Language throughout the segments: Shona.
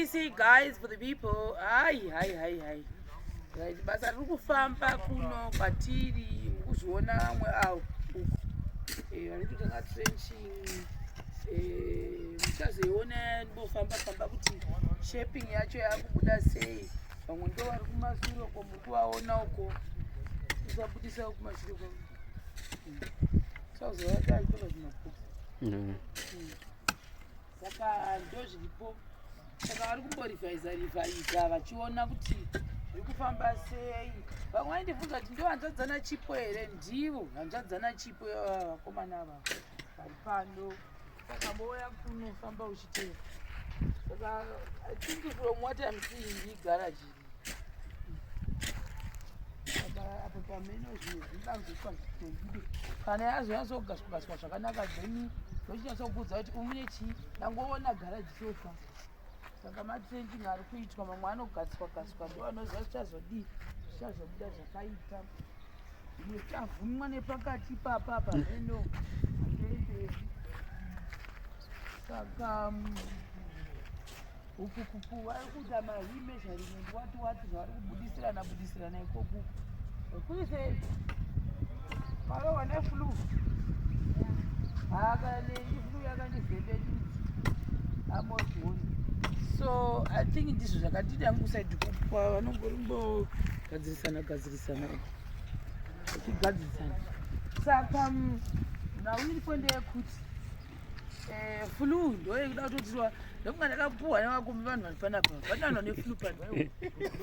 Kuri sei guys for the people? Hai hai hai hai. Right, basa riri kufamba kuno kwatiri mukuzviona vamwe avo uku. Eh, vari kutanga trenching. Eh, muchazoiona ndofamba famba kuti shaping yacho yakubuda sei. Vamwe ndo vari kumasure uko muri kuvaona uko. Usabudisa kumashure kwavo. Usazovata achitoka zvimabhokisi. Saka ndozviripo. Saka vari kumborivhaiza rivhaiza vachiona kuti zviri kufamba sei. Vamwe vaindibvunza kuti ndo hanzvadzana Chipo here? Ndivo hanzvadzana Chipo ivava vakomana ava vari pano. Saka mbouya kuno famba uchiteera. Saka I think from what I'm seeing igaraji iri. Saka apo pameno zvinhu zvinoda kuzoitwa zvitendide. Kana yazonyatsogaswa zvakanaka then ndochinyatsokuudza kuti umune chii. Ndangoona garaji so far. Saka matrenching ari kuitwa mamwe anogadziswa gadziswa ndo anoziva zvichazodii zvichazobuda zvakaita. Zvimwe zvichavhunwa nepakati ipapa pameno handienderi. Saka uku kuku vari kuita mahi measuring and what what zvavari kubudisirana budisirana ikoku. Kuri sei? Varohwa neflu. Haka neni flu yakandivhembedudza. Amozvioni. So I think ndizvo zvakatida yangu kusaidi kwa vanongorimbogadzisana gadzirisana uku. Vachigadzirisana. Saka nhau iripo ndeyekuti eh, flu ndoyekuda kutotirwa ndokunga ndakapuhwa nevakombi vanhu vari panapa pane vanhu vane flu pano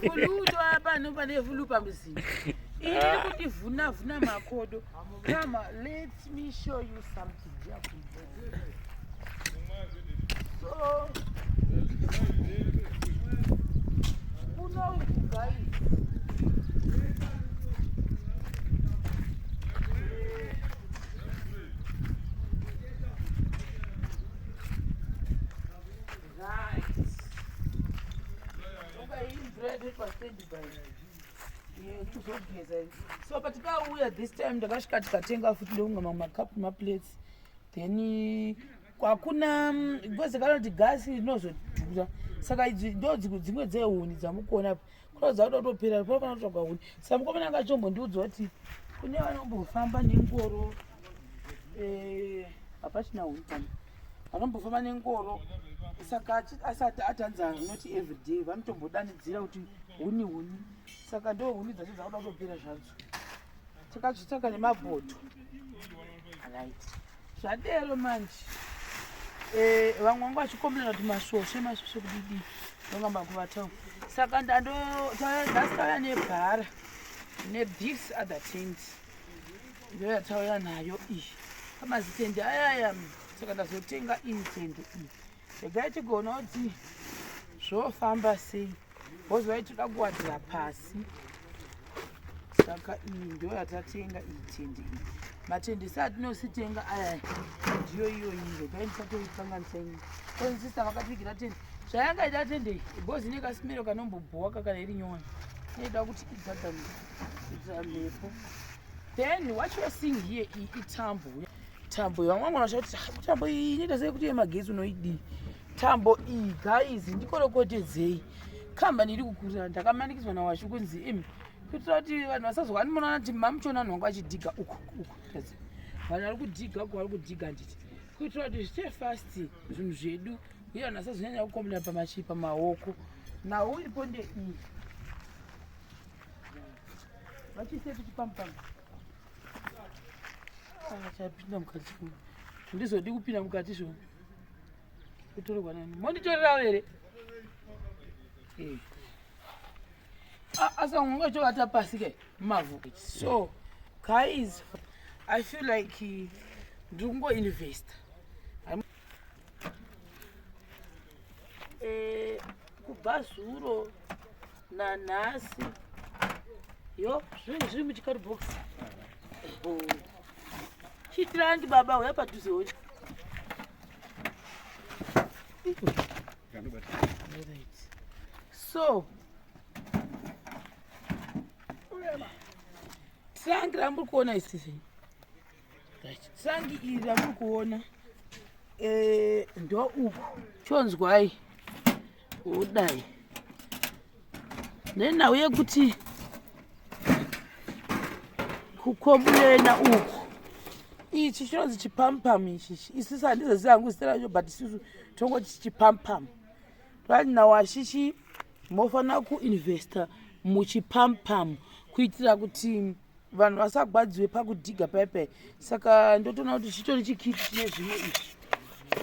flu ndoapano pane flu pamuzinda iri kundivhuna vhuna makodo come let me show you something so kuno guys Kuzogeza so patikauya this time ndakasvika tikatenga futi ndokunga mamwe makapu maplates then hakuna because kana kuti gasi rinozodhura saka idzi ndo dzimwe dzehuni dzamukuona apa kuratidza kuda kutopera panofanira kutsvagwa huni saka mukomana anga achimbondiudza kuti kune vanombofamba nengoro eh, hapachina huni pano vanombofamba nengoro saka asati atanza not everyday vanotombodanidzira kuti huni huni saka ndo huni dzacho dzakuda kutopera zvadzo takazvitsvaka nemabhodho right zvadero manje eh, vamwe vangu vachikomplena kuti masvosve masvosve kudidii ndongamba kuvatawo saka ndandonhasi tauya nebhara nethis other tent ndo yatauya nayo iyi pamazitende ayaya saka ndazotenga iyi tende iyi regai tigoona kuti zvofamba sei bcause vaitoda kuwadzira pasi saka iyi ndo yatatenga iyi tende iyi matende seatinositenga aya ndiyo iyoyi regai ndisatoikanganisa ini konsista vakativigira tende zvayanga ida tende iyi bcause ine kasimero kanombobhowa kakana iri nyowani inoida kuti idzadza mhepo then what you are seeing here iyi itambo tambo vamwe vangu vanoshaya kuti ah, tambo iyi inoita sei kuti yemagetsi unoidii tambo iyi guys ndikorokotedzei kambani iri kukurira ndakamanikidzwa nawashu kunzi imi kuitira kuti vanhu vasazwa munoona kuti mamuchiona vanhu vangu vachidhiga uku uku vanhu vari kudhiga uku vari kudhiga nditi kuitira kuti zvite fast zvinhu zvedu uye vanhu vasazonyanya kukombina pamachii pamaoko nhau iripo ndeiyi vachiise tichipamupamu Achapinda mukati handizodi kupinda mukati zvo kutorerwa nani monditorerawo here eh. Asa unga chovata pasi ke mumavhu so guys I feel like eh, ndiri kungoinvesta eh, kubva zuro nanhasi yo zvinhu zviri muchikaribox chiitirangi baba uya padhuze wocha so tirangi ramuri kuona isisi Sangi iri ramuri kuona eh, ndo uku chonzwai Wodai nenhau yekuti kukomulena uku ichi chinonzi chipampam ichichi isusu handizozivi hangu zita racho but isusu tongoti chipampam right now ashichi mofanira kuinvesta muchipampam kuitira kuti vanhu vasagwadziwe pakudhiga paipai saka ndotoona kuti chitori chikiti chine zvimwe izvi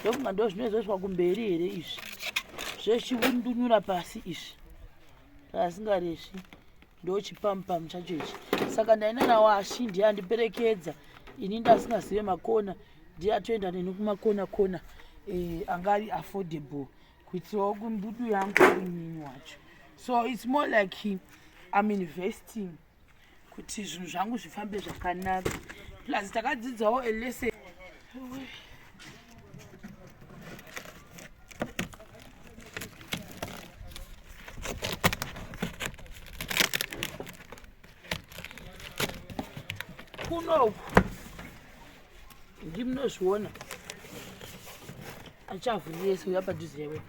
ndokunga ndo zvinozoiswa kumberi here izvi zvechiundunyura pasi izvi asingaresvi ndochipamupamu chacho ichi saka ndaina nawashi ndiye andiperekedza ini ndasingazive makona ndiye atoenda neni kumakona kona eh, anga ari affordable kuitirawo kumbudu yangu inini wacho so it's more like I'm investing kuti zvinhu zvangu zvifambe zvakanaka plus takadzidzawo a lesson kunoku ndimunozviona achavhurire uya padhuze yewe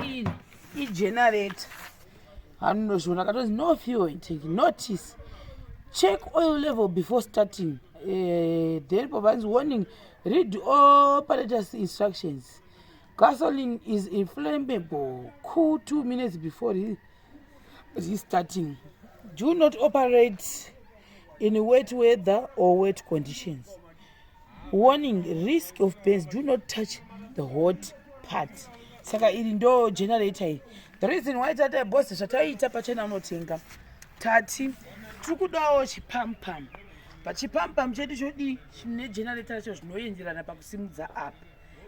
iyi igenerator anonozviona katonzi no fuel intake notice check oil level before starting uh, then provides warning read operators instructions gasoline is inflammable cool 2 minutes before restarting do not operate in wet weather or wet conditions warning risk of burns do not touch the hot part saka iri ndo generator iri the reason why tata boss zvataiita pachena unotenga tati tiri kudawo chipampam pachipampam chedu chodii chine generator racho zvinoenderana pakusimudza apa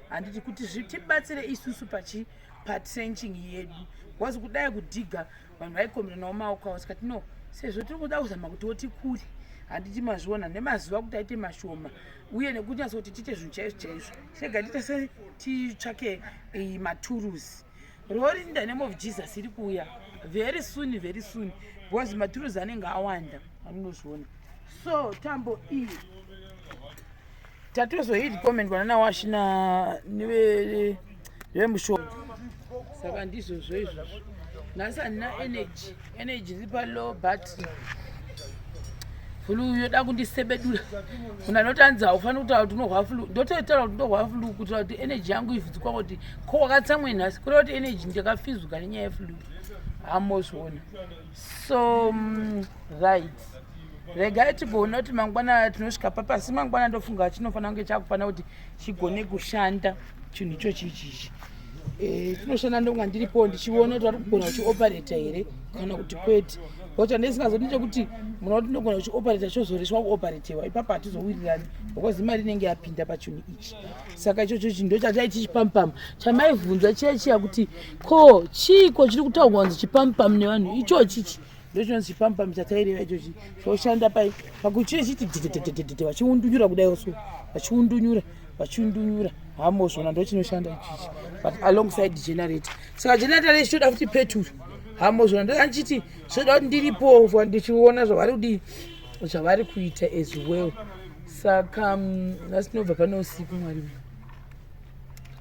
handiti kuti zvitibatsire isusu pachi patrenching yedu because kudai kudhiga vanhu vaikombera maoko avo tikati no sezvo tiri kuda kuzama kuti wotikure handiti mazviona nemazuva kuti aite mashoma uye nekunyatsa kuti tiite zvinhu chaizvo chaizvo chega tiite se titsvake eh, maturusi rori in the name of jesus iri kuuya very soon very soon because maturusi anenge awanda amunozviona so tambo iyi tatozoirecommendwa nana washina nevemushonga saka ndizvozvo izvozvo nhasi handina energy energy iri palow battery flu yoda kundisebedura munhu anotanzi haufaniri kutaura kuti unohwa flu ndototaura kuti ndohwa flu kuitira kuti energy yangu ivhudzikwa kuti ko wakatsamwe nhasi kureva kuti energy ndakafizwa nenyaya yeflu hamozviona so right regai tigoona kuti mangwana tinosvika papi asi mangwana ndofunga chinofanira kunge chakufanira kuti chigone kushanda chinhu ichochi ichichi eh, chinoshanda ndonga ndiripo ndichiona kuti vari kugona kuchioperata here kana kuti kwete because chandisingazoti ndechekuti muna kuti ndogona kuchioperata chozoreswa kuoperetewa ipapo hatizowirirani because imari inenge yapinda pachinhu ichi saka ichocho chinhu ndochataiti chipamupamu chamaivhunza chiya chiya kuti ko chiiko chiri kutaurwa kunzi chipamupamu nevanhu ichochichi ndochinonzi chipamupamu chataireva ichochi choshanda pai pakuchine chiti dhedhedhedhedhe vachiundunyura kudai so vachiundunyura vachiundunyura hamozvona ndochinoshanda ichichi but alongside generator saka generator rechitoda futi peturu hamozvona ndoandichiti zvoda kuti ndiripo ndichiona zvavari kudii zvavari kuita as well saka nhasi tinobva pano usiku mwari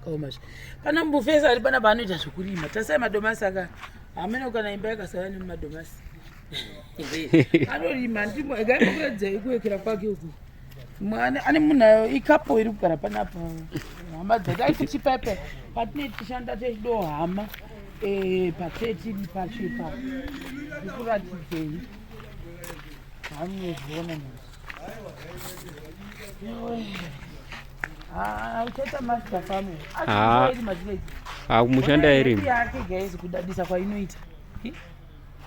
kaomazve pana mubufesi ari pana paanoita zvekurima tasai madomasi aka hameno kana imba yakasara nemumadomasi anorima ndimogaimbokuredzai kuwekera kwake uku mwana ane munhu ikapo iri kugara panapa hama dzake aitichipepe patine tichishanda techido hama eh, patetiri pacho ipapo ndikuratidzei hamunozviona Ah, kumushanda iri yake guys kudadisa kwainoita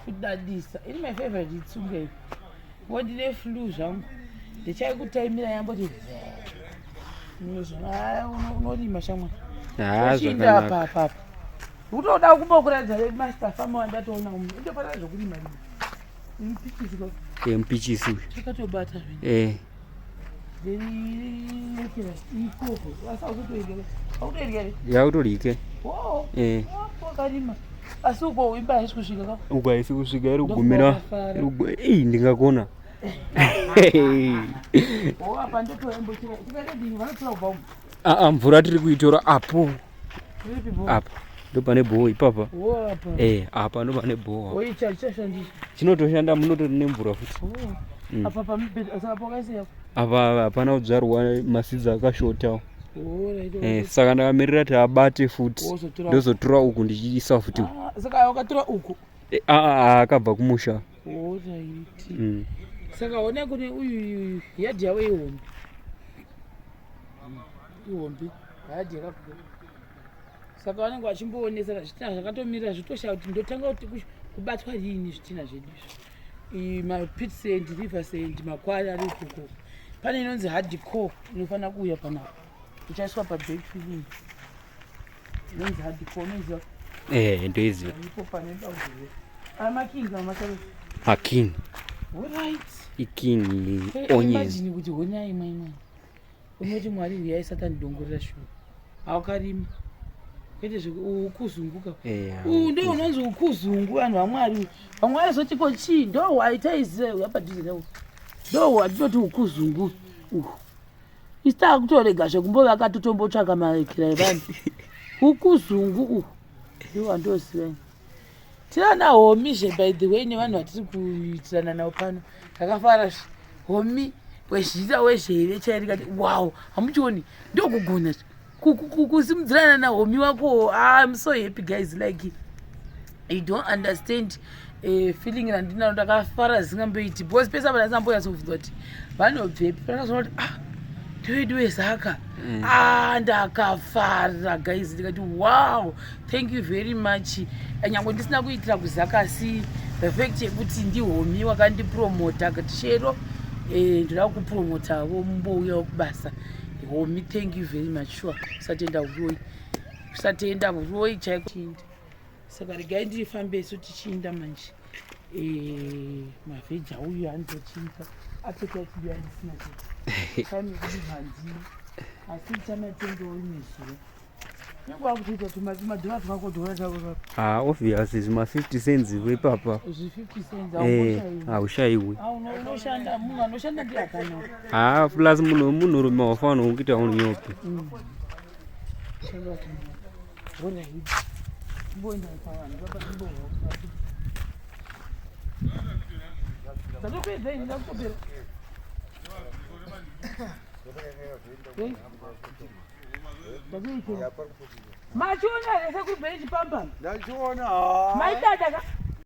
kudadisa ini my favorite itsunga iyi ngo ndine flu zvangu ndichaikutaimira yamboti unorima shamwari zvakanaka apa apa utoda kumbokuratidza master farmer wandatoona umu indofanira zvokurima rima mupichisi ko Eh, mupichisi uyu chakatobata zvino eh then ikoko asi aukutoirya aukutoirya here yakutorike wo eh wakarima asi uko imba haisi kusvika ka uko haisi kusvika iri kugumira Ndofara. iri kugu- ei ndingakona wo apa ndotoembochira tikaita dini vanotora kubva umu aa mvura tiri kuitora apo riripi bo apo Ndo pane bhoho ipapa. Wo apa. Eh, apa ndo pane bhoho. Oicha chichashandiswa. Chinotoshanda munotori nemvura futi. Oh. Apa pamubhedha saka pakaisiya. Apa hapana kudzvarwa masidzi akashotawo. Alright. Eh, saka ndakamirira kuti abate futi. Wozotora. Ndozotora uku ndichiisa futi. uku. Ah, saka wakatora uku. Eh, ah, ah, akabva kumusha. Alright. Saka ona kune uyu uyu yadhi yavo ihombe. Ihombe. Yadhi yakakura. Saka vanenge vachimboonesa zvitina zvakatomirira zvitoshaya kuti ndotanga kuti kubatwa riini zvitina zvedu izvi. Mapit sand, river sand, makwari ari ikoko. Pane inonzi hardcore inofanira kuuya panapa. Ichaiswa pabackfilling. Inonzi hardcore unoiziva Eh, ndoiziva. ipo pane dauzive. Amaking amasaro. Aking. Alright. Iking onion. Imagine kuti honai imwe imwe. Unoti Mwari huyai Satani dongorera shuwa. Haukarima. Kwete zvekuzunguka. Eh, Uyu ndo unonzi ukuzungu vanhu vaMwari. Vamwe vaizoti ko chii ndo waitaiziva uya padhuze newo. Ndo watinoti ukuzungu uhu. Isu takutorega zvekumbovaka totombotsvaka maekera evanhu. Ukuzungu uhu. Ndo wandoziva ini. Tirana homi zve by the way nevanhu vatiri kuitirana navo pano. Takafara zve. Homi wezhira wezhere chairi kati wow hamuchioni ndokugona zve. Kusimudzirana nahomi wako. Ah, I'm so happy guys, like you don't understand feeling randinaro. Ndakafara zvisingamboiti because pese apa ndasambonyatsobvunza kuti vanobvepi, pandakazoona kuti ah, ndovedu veZaka. Ah, ndakafara guys, ndikati wow, thank you very much. Nyangwe ndisina kuitira kuZaka, asi the fact yekuti ndihomi wakandipromota akati Shero, ndoda kupromotavo mumbouyawo kubasa. Homi, thank you very much, sure. Usatenda uroi, usatenda uroi chaiko. Chiinda. Saka regai ndifambe isu tichiinda manje. Mavheji auyu anozochinja appetite yandisina chete time yekuti handii, asi chamatengewo rimwe zuva nenge wakutoita tumadhora twakodhora chavo. Ah, obvious zvima 50 cents ipapa. Zvi 50 cents. Eh, Haungoshayiwi. haushayiwi. Ah, unoshanda, munhu anoshanda ndiye akanaka. Ah, plus munhu munhurume wafanira kuita unyope. Shanda wakanaka. Alright, imboenda pavanhu papa, imbohwa ndatopedza ini, ndakutopera. Hey. Ndatoitera. Machiona here sekubve ichipambana? Ndachiona. Maidada ka.